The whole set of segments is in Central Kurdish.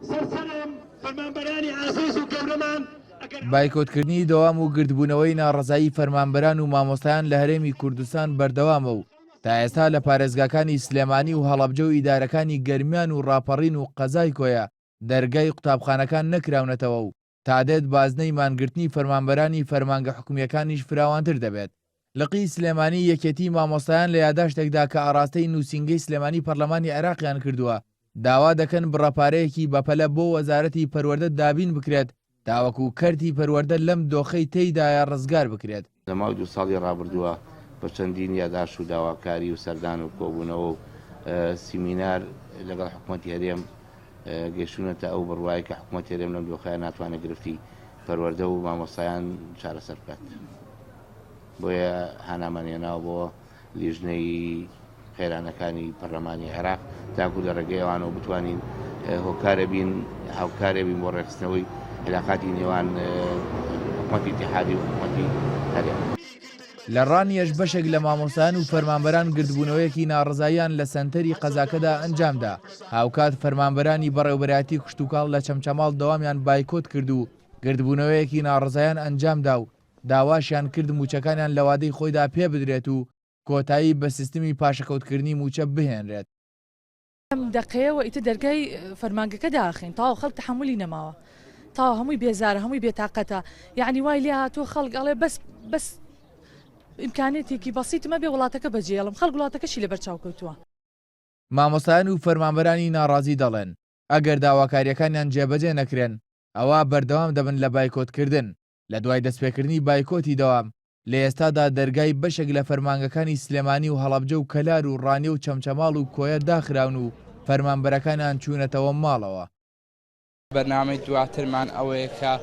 سەر سەرم فەرمانبەرانی ئازیز و گەورەمان ئەگەر ئەو. بایکۆتکردنی دەوام و گردبوونەوەی ناڕەزایی فەرمانبەران و مامۆستایان لە هەرێمی کوردستان بەردەوامە و تا ئێستا لە پارێزگاکانی سلێمانی و هەڵەبجە و ئیدارەکانی گەرمیان و ڕاپەڕین و قەزای کۆیە دەرگای قوتابخانەکان نەکراونەتەوە و تادێت بازنەی مانگرتنی فەرمانبەرانی فەرمانگە حکومییەکانیش فراوانتر دەبێت. لقی سلێمانی یەکێتی مامۆستایان لە یاداشتێکدا کە ئاڕاستەی نووسینگەی سلێمانی پەرلەمانی عێراقیان کردووە، داوا دەکەن بڕە پارەیەکی بەپەلە بۆ وەزارەتی پەروەردە دابین بکرێت تاوەکو کەرتی پەروەردە لەم دۆخەی تێیدایە ڕزگار بکرێت. لە ماوەی دوو ساڵی ڕابردووە بە چەندین یاداشت و داواکاری و سەردان و کۆبوونەوە و سیمینار لەگەڵ حکومەتی هەرێم گەیشتوونەتە ئەو بڕوایە کە حکومەتی هەرێم لەم دۆخەیە ناتوانێت گرفتی پەروەردە و مامۆستایان چارەسەر بکات. بۆیە هانامان هێناوە بۆ لیژنەی قەیرانەکانی پەرلەمانی عێراق تاکو لە ڕێگەی ئەوانەوە بتوانین هۆکارە بین هاوکارێ بین بۆ ڕێکخستنەوەی علاقاتی نێوان حکومەتی ئیتیحادی و حکومەتی هەرێم. لە ڕانیەش بەشێک لە مامۆستایان و فەرمانبەران گردبوونەوەیەکی ناڕەزاییان لە سەنتەری قەزاکەدا ئەنجامدا، هاوکات فەرمانبەرانی بەڕێوبەرایەتی کشتوکاڵ لە چەمچەماڵ دەوامیان بایکۆت کرد و گردبوونەوەیەکی ناڕەزایان ئەنجامدا و داواشیان کرد مووچەکانیان لە وادەی خۆیدا پێبدرێت و کۆتایی بە سیستمی پاشەکەوتکردنی مووچە بهێنرێت. ئەم دەقەیەوە ئیتر دەرگای فەرمانگەکە داخەین تەواو خەڵک تەحەمولی نەماوە تەواو هەمووی بێزارە هەمووی بێتاقەتە یعنی وای لێ هاتووە خەڵک ئەڵێ بەس بەس ئیمکانێتێکی بەسیتمە بێ وڵاتەکە بەجێڵم خەڵک وڵاتەکەشی لەبەر چاو کەوتووە. مامۆستایان و فەرمانبەرانی ناڕازی دەڵێن، ئەگەر داواکارییەکانیان جێبەجێ نەکرێن، ئەوا بەردەوام دەبن لە بایکۆتکردن. لە دوای دەستپێکردنی بایکۆتی دەوام، لە ئێستادا دەرگای بەشێک لە فەرمانگەکانی سلێمانی و هەڵەبجە و کەلار و ڕانیە و چەمچەماڵ و کۆیە داخراون و فەرمانبەرەکانیان چوونەتەوە ماڵەوە. بەرنامەی دواترمان ئەوەیە کە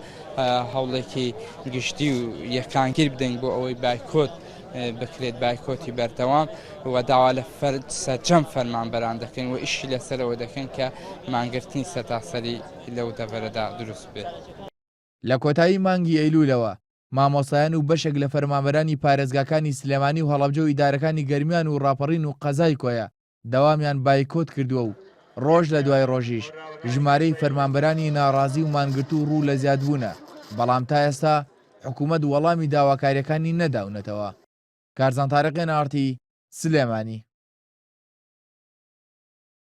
هەوڵێکی گشتی و یەکانگیر بدەین بۆ ئەوەی بایکۆت بکرێت، بایکۆتی بەردەوام و داوا لە سەرجەم فەرمانبەران دەکەین و ئیشی لەسەرەوە دەکەین کە مانگرتنی سەرتاسەری لەو دەڤەرەدا دروست بێت. لە کۆتایی مانگی ئەیلوولەوە، مامۆستایان و بەشێک لە فەرمانبەرانی پارێزگاکانی سلێمانی و هەڵەبجە و ئیدارەکانی گەرمیان و ڕاپەڕین و قەزای کۆیە دەوامیان بایکۆت کردووە و ڕۆژ لە دوای ڕۆژیش ژمارەی فەرمانبەرانی ناڕازی و مانگرتوو ڕوو لە زیادبوونە، بەڵام تا ئێستا حکومەت وەڵامی داواکارییەکانی نەداونەتەوە. کارزان تاریق، ئێن ئاڕ تی، سلێمانی.